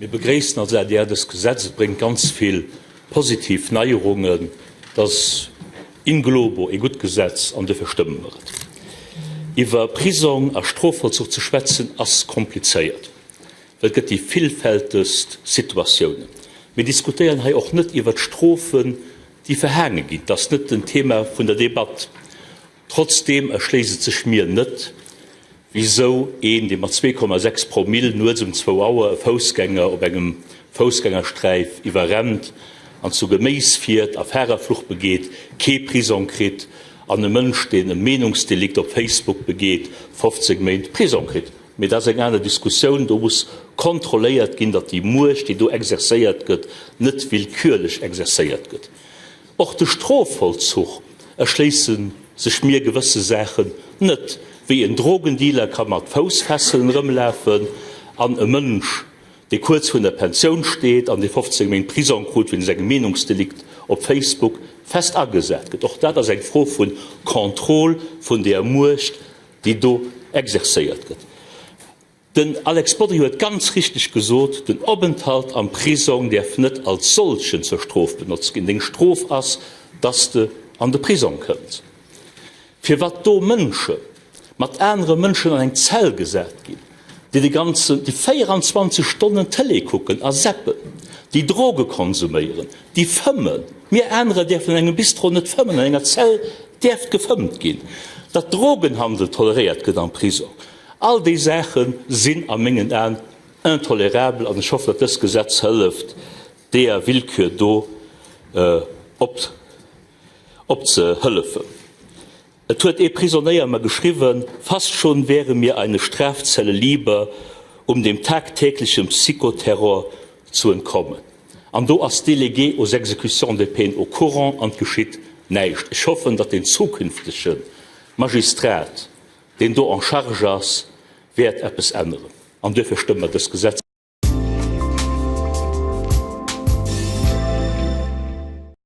Mir begréissen als adr dëst Gesetz. Et bréngt ganz vill positiv Neierungen. Et ass in globo ee gutt Gesetz an duerfir stëmme mer et. Iwwer Prisong a Strofvollzuch ze schwätzen ass komplizéiert, well et gëtt déi villfältegst Situatiounen. Mir diskutéieren hei och net iwwert d'Strofen, déi verhaange ginn. Dat ass net den Thema vun der Debatt. Trotzdeem erschléisst et sech mir net, wisou een, dee mat 2,6 Promill nuets um zwou Auer e Foussgänger op engem Foussgängersträif iwwerrennt an zu Geméis fiert a Fahrerflucht begeet, kee Prisong kritt an e Mënsch, deen e Meenungsdelikt op Facebook begeet, 15 Méint Prisong kritt. Mee dat ass eng aner Diskussioun. Do muss kontrolléiert ginn, datt déi Muecht, déi do exerzéiert gëtt, net willkürlech exerzéiert gëtt. Och de Strofvollzuch erschléisse sech mir gewësse Saachen net, wéi en Drogendealer ka mat Foussfesselen erëmlafen an e Mënsch, dee kuerz virun der Pensioun steet an dee 15 Méint Prisong krut wéinst engem Meenungsdelikt op Facebook, fest agesat gëtt. Och dat ass eng Fro vu Contrôle vun där Muecht, déi do exerzéiert gëtt. Den Alex Bodry huet ganz richteg gesot, den Openthalt am Prisong däerf net als solchen zur Strof benotzt ginn. Deng Strof ass, dass de an de Prisong kënns. Firwat do Mënsche mat anere Mënschen an eng Zell gesat ginn, déi de ganzen, déi 24 Stonnen Tëlee kucken a zappen, déi Droge konsuméieren, déi fëmmen, mir anerer däerfen an engem Bistro net fëmmen, an enger Zell däerf gefëmmt ginn, datt Drogenhandel toleréiert gëtt am Prisong. All déi Saache sinn a mengen Aen intolerabel an ech hoffen, datt dëst Gesetz hëlleft, deeër Willkür do op opzehëllefen. Et huet ee Prisonéier mer geschriwwen, Fast schon wäre mir eine Strafzelle lieber, um dem tagtäglichen Psychoterror zu entkommen. An do ass d'Déléguée aux exécutions des peines au courant an et geschitt näischt. Ech hoffen, datt den zukünftege Magistrat, deen do en charge ass, wäert eppes änneren. An duerfir stëmme mer dëst Gesetz.